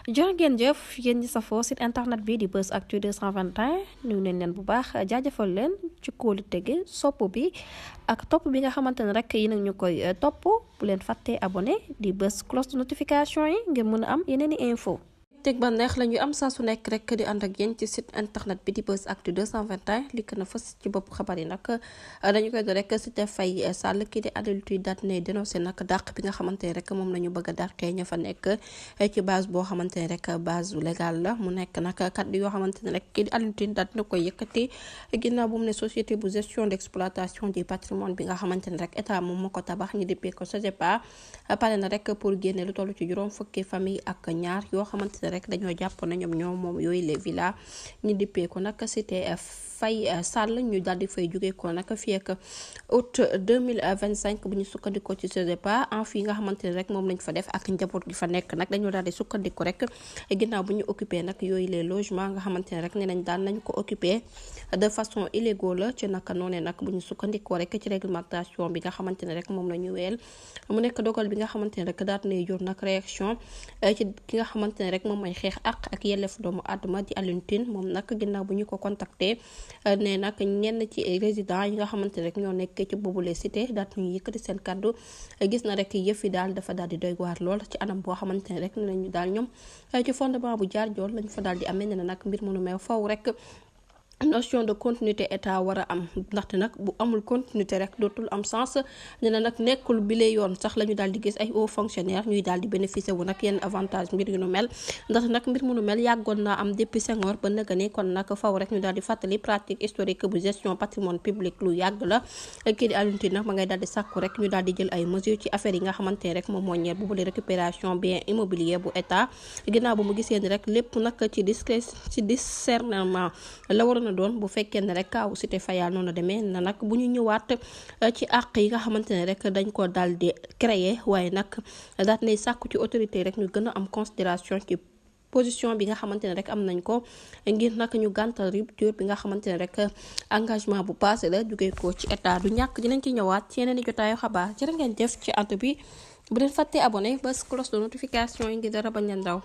jërë ngeen jëf yéen ñi safoo site internet bi di Buzz Actu 221 nuyu nañ leen bu baax jaajëfal leen ci kóolu tege sopp bi ak topp bi nga xamante ne rek yi nag ñu koy topp bu leen fàttee abonné di bës cloche de notification yi ngir mën a am yeneen i info teg ba neex la ñuy am saa su nekk rek di ànd ak yéen ci site internet bi di Buzz Actu 221 li gën a fës ci bopp xabar yi nag dañu koy do rek Cité Faye Sall kii di adulti daat ne dénoncé nag dàq bi nga xamante ne rek moom la ñu bëgg a dàqee ña fa nekk ci base boo xamante ne rek base légale la mu nekk nag kàddu yoo xamante ne rek kii di adulti daat na koy yëkkati ginnaaw bu mu ne société bu gestion d'exploitation du patrimoine bi nga xamante ne rek état moom moo ko tabax ñu dippee ko SOGEPA pare na rek pour génne lu toll ci juróom fukki famille ak ñaar yoo xamante ne rek dañoo jàpp na ñoom moom yooyu les villas ñu dippee ko nag Cité Faye Sall ñu daal di fay jógee ko nag fii ak août 2025 bu ñu sukkandikoo ci SOGEPA en fii nga xamante ne rek moom lañ fa def ak njaboot gi fa nekk nag dañoo daal di sukkandiku rek ginnaaw bu ñu occupé nag yooyu les logements nga xamante ne rek ne nañ daal nañ ko occupé de façon illégale la ci naka noonee nag bu ñu sukkandikoo rek ci réglementation bi nga xamante ne rek moom la ñu weel mu nekk dogal bi nga xamante ne rek daal nay jur nag réaction ci ki nga xamante ne rek moom mooy xeex ak yelleef doomu àdduma di Alioune Tine moom nag ginnaaw bu ñu ko contacté ne nag ñenn ci résidents yi nga xamante ne rek ñoo nekk ci boobule cité daal ñu yëkkati seen kàddu gis na rek yëf yi daal dafa daal di doy waar lool ci anam boo xamante ne rek ne nañu daal ñoom ci fondement bu jaar joor lañ fa daal di amee ne nag mbir mënu meew faw rek notion de continuité état war a am ndaxte nag bu amul continuité rek dootul am sens ne na nag nekkul bile yoon sax la ñu daal di gis ay hauts fonctionnaires ñuy daal di bénéficier wu nag yenn avantage mbir yu nu mel ndaxte nag mbir mu nu mel yàggoon naa am depuis Senghor ba nëga ni kon nag faw rek ñu daal di fàttali pratique historique bu gestion patrimoine public lu yàgg la kii di Alioune Tine nag ma ngay daal di sàkku rek ñu daal di jël ay mesures ci affaire yi nga xamante ne rek moom moo ñeer bu bale récupération bien immobilier bu état ginnaaw bu mu gisee ni rek lépp nag ci discernement la waroon a doon bu fekkee ne rek kaaw Cité Faye noonu demee na nag bu ñu ñëwaat ci àq yi nga xamante ne rek dañ ko daal di créer waaye nag daat nay sàkku ci autorité rek ñu gën a am considération ci position bi nga xamante ne rek am nañ ko ngir nag ñu gàntal rupture bi nga xamante ne rek engagement bu passé la jógee ko ci état du ñàkk dinañ ci ñëwaat ci yeneen i jotaayu xabaar jërë ngeen jëf ci ànd bi bu leen fàttee abonné bës cloche de notification yi ngi dara bañ leen daw